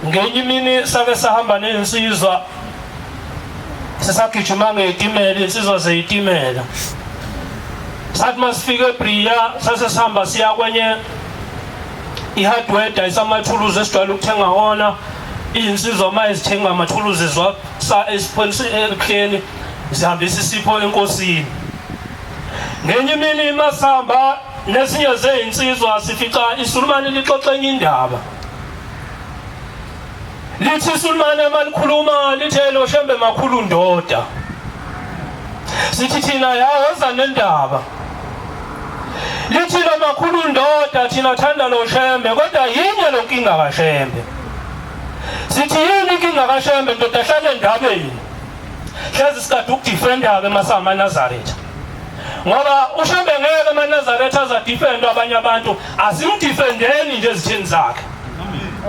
Ngenye imini sake sahamba nezinsizwa sisagijima ngezitimela, insizwa zeyitimela. Sathi masifika eBria sase sihamba siya kwenye i-hardware dayisa amathuluzi esijwayele ukuthenga wona. Izinsizwa uma ezithenga amathuluzi zwa esipheni zihambisa isipho enkosini. Ngenye imini masihamba nezinye zezinsizwa sifica isulumane lixoxa enye indaba. Lithi isulumane malikhuluma lithe lo Shembe makhulu ndoda. Sithi thina yawoza nendaba. Lithi lo makhulu ndoda thina thanda lo Shembe kodwa yinye lo nkinga kaShembe. Sithi yini inkinga kaShembe ndoda hlale endabeni. Hlezi sikade ukudefenda ke masama Nazareth. Ngoba uShembe ngeke amaNazaretha azadefendwa abanye abantu asimdefendeni nje ezitheni zakhe.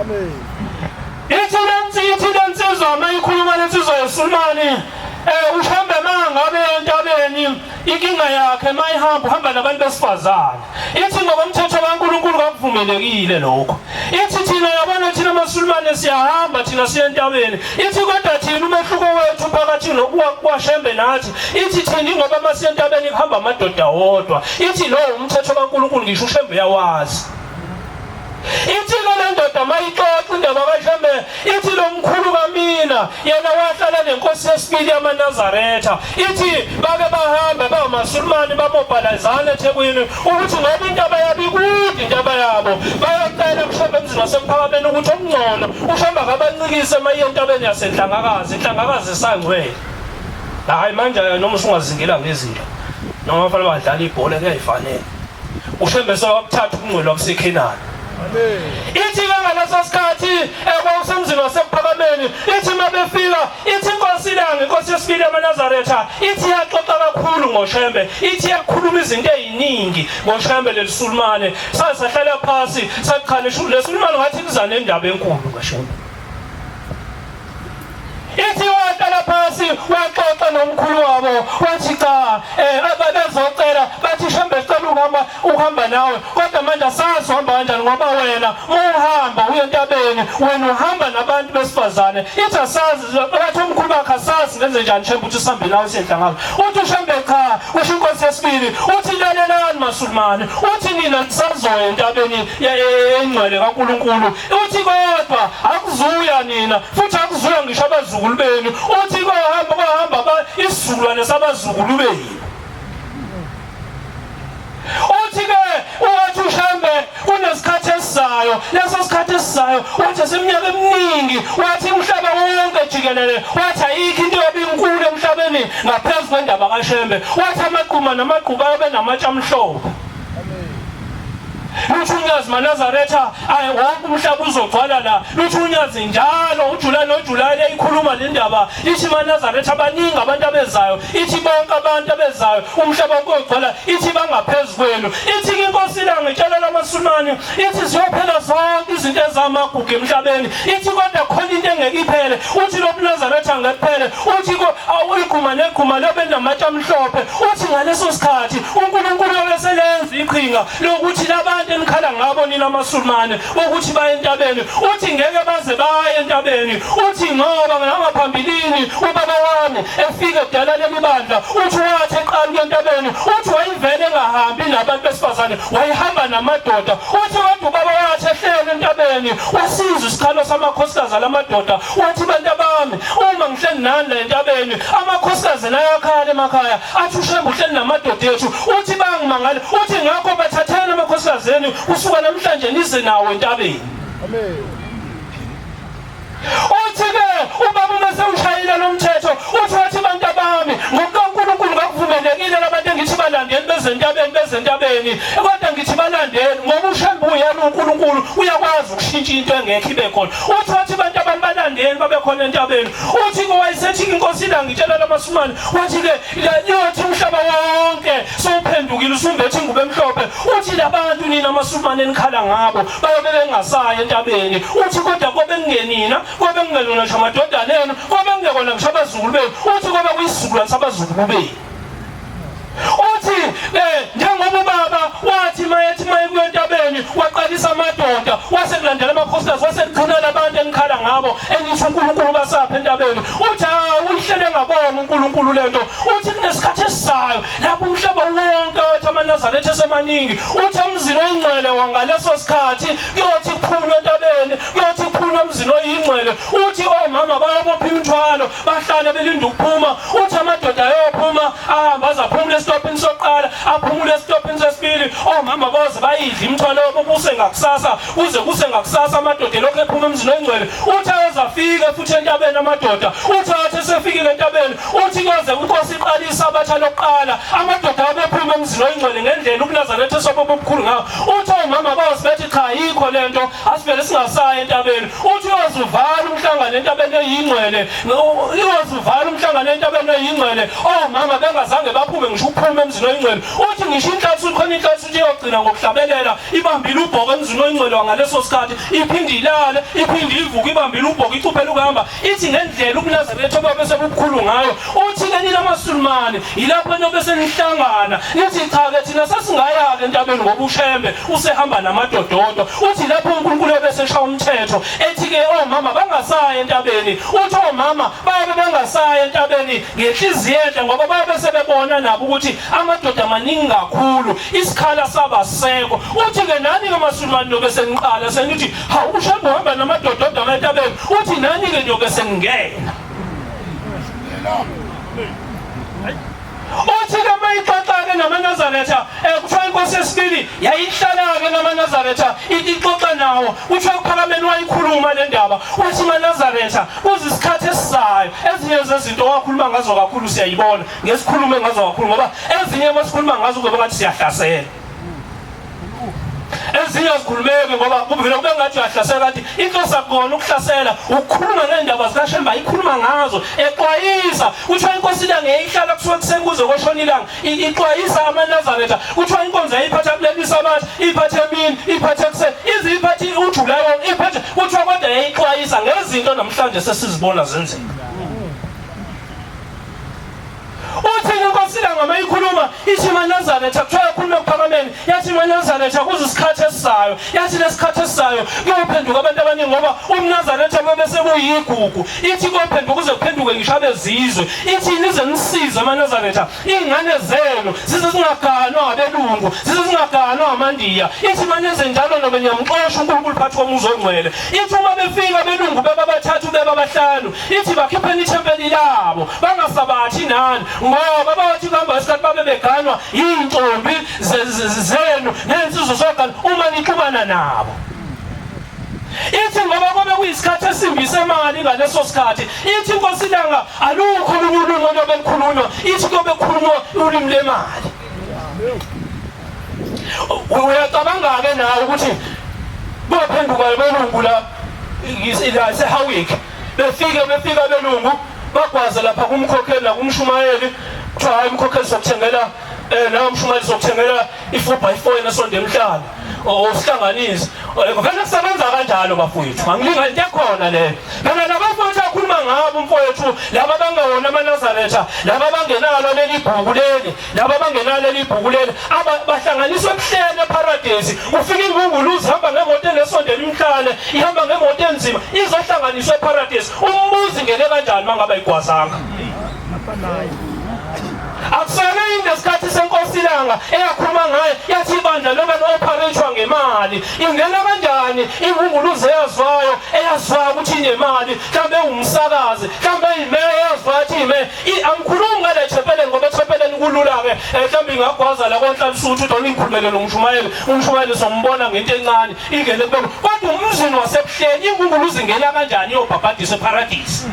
Amen. Ithi lensithi lensizwa mayikhuluma lensizwa yesulumani uShembe mangabe entabeni inkinga yakhe mayihamba uhamba nabantu besifazane. Ithi ngokomthetho kaNkulunkulu kakuvumelekile lokho. Ithi thina yabona thina amaSulumane siyahamba thina siye entabeni. Ithi kodwa thina umehluko wethu phakathi nokuwaShembe nathi ithi thina ingoba masiye entabeni kuhamba amadoda wodwa. Ithi lowo umthetho kaNkulunkulu ngisho uShembe uyawazi. Ithi le ndoda mayixoxa indaba kaShembe ithi lo mkhulu kamina yena wahlala nenkosi yesibili yamaNazaretha ithi bake bahamba bangamasulumane bamobilizana eThekwini ukuthi ngoba intaba yabo ikude intaba yabo bayacela kuShembe emzini waseMphakameni ukuthi okungcono uShembe akabancikise mayiye entabeni yaseNhlangakazi inhlangakazi isangcwele. Hayi manje noma usungazingela ngezinto noma abafana badlala ibhola kuyayifanele. uShembe sewakuthatha ukungcwele wakuseKhenani. Ithi ke ngaleso sikhathi ekwakusemzini waseKuphakameni, ithi uma befika, ithi inkosi iLanga, inkosi yesibili yamaNazaretha, ithi yaxoxa kakhulu ngoShembe, ithi yakhuluma izinto eziningi ngoShembe lelisulumane. Saze sahlala phansi, sathi cha lesulumane ngathi liza nendaba enkulu ngoShembe. Ithi wahlala phansi waxoxa nomkhulu wabo wathi cha ababezocela bathi Shembe sicela ukuhamba uhamba nawe kodwa manje asazi uhamba kanjani ngoba wena uhamba uye entabeni wena uhamba nabantu besifazane ithi asazi bathi umkhulu bakhe asazi ngenze njani Shembe uthi sihambe nawe siyenhlangano uthi uShembe cha usho inkosi yesibili uthi lalelani masulumane uthi nina nisazoya entabeni engcwele kaNkulunkulu Uthi kodwa akuzuya nina futhi akuzuya ngisho abazukulu benu. Uthi kohamba kohamba isizukulwane sabazukulu benu. Uthi ke uwathi uShembe kunesikhathi esizayo, leso sikhathi esizayo wathi seminyaka eminingi, wathi umhlaba wonke jikelele, wathi ayikho into yobe inkulu emhlabeni ngaphezu kwendaba kaShembe. Wathi amaquma namagquba ayobe namatshe amhlophe. Luthi unyazi maNazaretha ayi wonke umhlaba uzogcwala la. Luthi unyazi njalo uJuly noJuly eyikhuluma le ndaba ithi maNazaretha abaningi abantu abezayo ithi bonke abantu abezayo umhlaba wonke uyogcwala ithi bangaphezu kwenu. Ithi ke inkosi ilanga itshela lamasulumane ithi ziyophela zonke izinto ezamagugu emhlabeni ithi kodwa khona into engeke iphele uthi lobuNazaretha ngeke kuphele uthi iguma neguma liyobe linamatshe amhlophe uthi ngaleso sikhathi uNkulunkulu uyobe selenza iqhinga lokuthi labantu enikhala ngabo nina amaSulumane ukuthi baye entabeni uthi ngeke baze baye entabeni uthi ngoba ngangaphambilini ubaba wami efike kudala leli bandla uthi wathi eqala ukuya entabeni uthi wayivele engahambi nabantu besifazane wayehamba namadoda uthi kodwa ubaba wathi ehlele entabeni wasizwa isikhalo samakhosikazi alamadoda wathi bantu abami uma ngihleli nani la entabeni amakhosikazi nayakhala emakhaya athi uShembe uhleli namadoda ethu uthi bangimangale uthi ngakho bathatheni amakhosikazi enu kusuka namhlanje nize nawo entabeni. Amen. Uthi ke ubaba uma sewushayile lo mthetho uthi wathi bantu abami ngokukaNkulunkulu kakuvumelekile labantu engithi balandeli bezentabeni bezentabeni kodwa ngithi balandeli ngoba uShembe uyena uNkulunkulu uyakwazi ukushintsha into engekho ibe khona uthi wathi bantu abami balandeli babe khona entabeni uthi ke wayesethi inkosi ilanga itshela lamasumane wathi ke liyothi umhlaba wonke sowuphendukile usumbethe ingubo emhlophe uthi labantu nina amasumane enikhala ngabo bayobe bengasayi entabeni uthi kodwa kobe kungenina kobe kungelona ngisho amadodana enu kobe kungekona ngisho abazukulu benu uthi kobe kuyisizukulwane sabazukulu benu uthi njengoba ubaba wathi mayethi maye kuyo entabeni waqalisa amadoda wase kulandela amakhosikazi wase kuqhunela abantu enikhala ngabo. kithi uNkulunkulu basapha entabeni. Uthi uyihlele ngabona uNkulunkulu lento. Uthi kunesikhathi esizayo lapho umhlaba wonke wathi amaNazaretha esemaningi. Uthi emzini oyingcwele wangaleso sikhathi kuyothi kuphunywe entabeni, kuyothi kuphunywe emzini oyingcwele. Uthi omama bayabopha imithwalo bahlale belinda ukuphuma. Uthi amadoda ayophuma ahamba azaphumula esitopini sokuqala, aphumule esitopini sesibili. Omama boze bayidla imithwalo yabo kuse ngakusasa, kuze kuse ngakusasa amadoda elokhu ephuma emzini oyingcwele. Uthi ayozafika futhi entabeni amadoda. Uthi athi esefikile entabeni, uthi kuyoze inkosi iqale isabatha lokuqala, amadoda abephuma emzini oyingcwele ngendlela ubuNazaretha sobo obukhulu ngawo. Uthi omama bawoze bethi cha, ayikho lento, asivele singasayi entabeni. Uthi uyozuvala umhlangano entabeni eyingcwele, uyozuvala umhlangano entabeni eyingcwele, omama bengazange baphume ngisho ukuphuma emzini oyingcwele. Uthi ngisho inhlansi khona inhlansi uthi iyogcina ngokuhlabelela ibambile ubhoko emzini oyingcwele wangaleso sikhathi, iphinde ilale, iphinde ivuke ibambile ubhoko icuphele ukuhamba. Ithi ngendlela ubuNazaretha obabe sebubukhulu ngayo. Uthi ke nina amaSulumane yilapho nobe senihlangana nithi cha ke thina sesingaya-ke entabeni ngoba uShembe usehamba namadododo. Uthi lapho uNkulunkulu ebeseshaya umthetho ethi ke omama bangasayi entabeni. Uthi omama bayabe bengasayi entabeni ngenhliziyo enhle ngoba bayabe sebebona nabo ukuthi amadoda maningi kakhulu, isikhala sabasekho. Uthi ke nani ke maSulumane nobe seniqala senithi hawu uShembe uhamba namadododo entabeni, uthi nani ke niyobe seningena. Uthi ke mayixoxa-ke namaNazaretha, kuthiwa inkosi yesibili yayihlala-ke namaNazaretha ixoxa nawo. Kuthiwa ekuphakameni wayikhuluma le ndaba, uthi maNazaretha kuze isikhathi esizayo. Ezinye zezinto wakhuluma ngazo kakhulu siyayibona, ngesikhulume ngazo kakhulu ngoba ezinye uma sikhuluma ngazo kuzobe ngathi siyahlasela. Ezinye azikhulumeki ngoba kuvele kube ngathi uyahlasela, kanti inhloso akukona ukuhlasela, ukukhuluma ngendaba zikaShembe ayikhuluma ngazo exwayisa. Kuthiwa inkosi ilanga yayihlala kusuka ekuseni kuze koshona ilanga ixwayisa amaNazaretha. Kuthiwa inkonzo yayiphatha kuleli sabatha, iphathe emini, iphathe ekuseni, ize iphathe uJulayi wonke iphathe. Kuthiwa kodwa yayixwayisa ngezinto namhlanje sesizibona zenzeka. Uthi inkosi ilanga mayikhuluma ithi maNazaretha, kuthiwa yakhuluma ekuphakameni yathi maNazaretha kuze isikhathi esizayo. Yathi lesikhathi esizayo kuyophenduka abantu abaningi ngoba umNazaretha babe sekuyigugu. Ithi kuyophenduka kuze kuphenduke ngisho abezizwe. Ithi nize nisize amaNazaretha, iy'ngane zenu zize zingaganwa abelungu, zize zingaganwa amaNdiya. Ithi manenze njalo nobe niyamxosha uNkulunkulu phakathi komuzi ongcwele. Ithi uma befika abelungu beba bathathu beba bahlanu, ithi bakhipheni ithempeli labo bangasabathi nani, ngoba bayothi kuhamba isikhathi babe beganwa iy'ntombi zenu ney'nsizwa zogana uma nixubana nabo. Ithi ngoba kobe kuyisikhathi esimbi semali ngaleso sikhathi. Ithi inkosi ilanga alukho olunye ulimi oluyobe lukhulunywa, ithi kuyobe kukhulunywa ulimi lemali. Uyacabanga-ke nawe ukuthi bophenduka belungu la iseHowick, befika belungu bagwaze lapha kumkhokheli nakumshumayeli, kuthiwa hayi umkhokheli sokuthengela nawe umshumayeli sokuthengela i-4x4 enesonto emhlane osihlanganise. Vele kusebenza kanjalo bafowethu, angilinga into ekhona leyo. Phela labafowethu akhuluma ngabo umfowethu, laba bangewona amaNazaretha, laba bangenalo leli bhuku leli, laba bangenalo leli bhuku leli, bahlanganiswa ebuhleni eParadesi. Ufika ingunguluzi ihamba ngemoto enesonto elimhlane, ihamba ngemoto enzima, izohlanganiswa eParadesi. Umbuzi ngene kanjani mangabe ayigwazanga? Akusele yini lesikhathi senkosi ilanga eyakhuluma ngayo yathi ibandla lobe li-operate-wa ngemali? Ingena kanjani ingunguluzi eyazwayo, eyazwayo ukuthi inemali, mhlawumbe ewumsakazi, mhlawumbe eyimeya eyazwayo ukuthi iyimeya. Angikhulumi ngale thempeleni ngoba ethempeleni kulula-ke, mhlawumbe ingagwaza la konhlalusuthu ukuthi ngikhulumele nomshumayeli, umshumayeli sombona ngento encane ingene kubona. Kodwa umzini wasebuhleni ingunguluzi ingena kanjani iyobhabhadiswa eParadisi?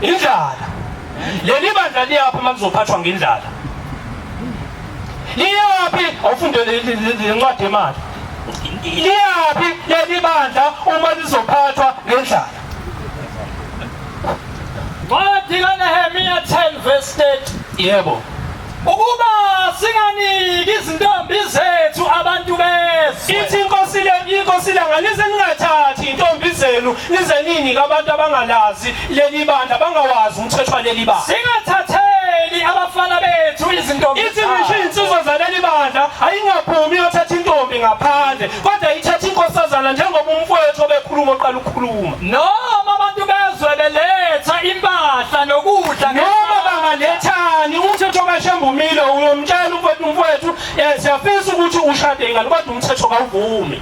Indlala. Leli bandla liyaphi uma lizophathwa ngendlala? Liyaphi? Awufunde le ncwadi yemali. Liyaphi leli bandla uma lizophathwa ngendlala? Ncwadi kaNehemiya 10 verse 30. Yebo. Ukuba singaniki izintombi zethu abantu bezwe. Ithi inkosi le, inkosi ilanga nize ningathathi intombi zenu nize ninike abantu abangalazi leli bandla, bangawazi umthetho waleli bandla. Singathatheli abafana bethu izintombi. Ithi ngisho izinsizwa zaleli bandla ayingaphumi iyothatha intombi ngaphandle, kodwa ithatha inkosazana njengoba umfowethu obekhuluma. ekhuluma oqala ukukhuluma. Noma abantu bezwe beletha impahla nokudla noma bangalethani umthetho kaShembe umile uyomtshela umfowethu umfowethu eh, siyafisa ukuthi ushade ingane kodwa umthetho kawuvumi.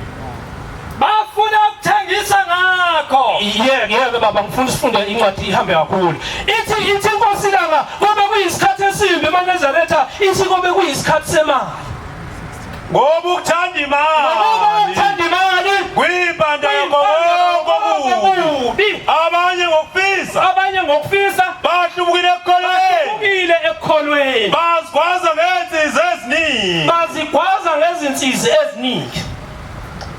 Bafuna ukuthengisa ngakho. Yeke yeke baba ngifuna sifunde incwadi ihambe kakhulu. Ithi ithi inkosi langa kobe kuyisikhathi esimbi emaNazaretha ithi kobe kuyisikhathi semali. Ngoba ukuthanda imali. Ngoba ukuthanda imali kuyimpanda yakho konke okubi. Abanye ngokufisa. Abanye ngokufisa bahlubukile ekukholweni. Bahlubukile ekukholweni. Bazigwaza ngezinsizi eziningi. Bazigwaza ngezinsizi eziningi.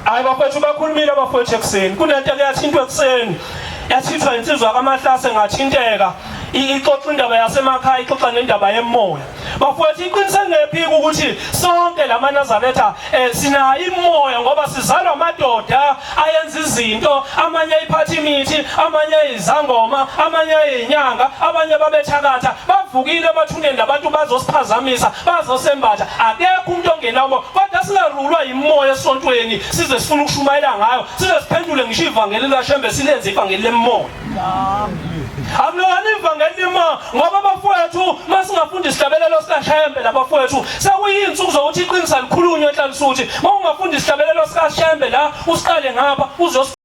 Hayi bafowethu bakhulumile abafowethu ekuseni. Kunento eke yathintwa ekuseni. Yathintwa insizwa kaMahlase ngathinteka. Ixoxa indaba yasemakhaya ixoxa nendaba yemoya. Bafowethu iqiniso engephiki ukuthi sonke lamaNazaretha eh, sinayo imoya ngoba sizalwa amadoda ayenza izinto, amanye ayiphatha imithi, amanye ayizangoma, amanye ayinyanga, abanye babethakatha, bavukile emathuneni labantu bazosiphazamisa, bazosembatha. Akekho umuntu ongenawo kodwa singarulwa yimoya esontweni size sifuna ukushumayela ngayo size siphendule ngisho ivangeli likaShembe silenze ivangeli lemoya akulona ivangeli lemoya ngoba abafowethu masingafunda isihlabelelo sikaShembe labafowethu sekuyinsuku zokuthi iqiniso alikhulunywe enhlalisuthi uma ungafunda isihlabelelo sikaShembe la usiqale ngapha uzos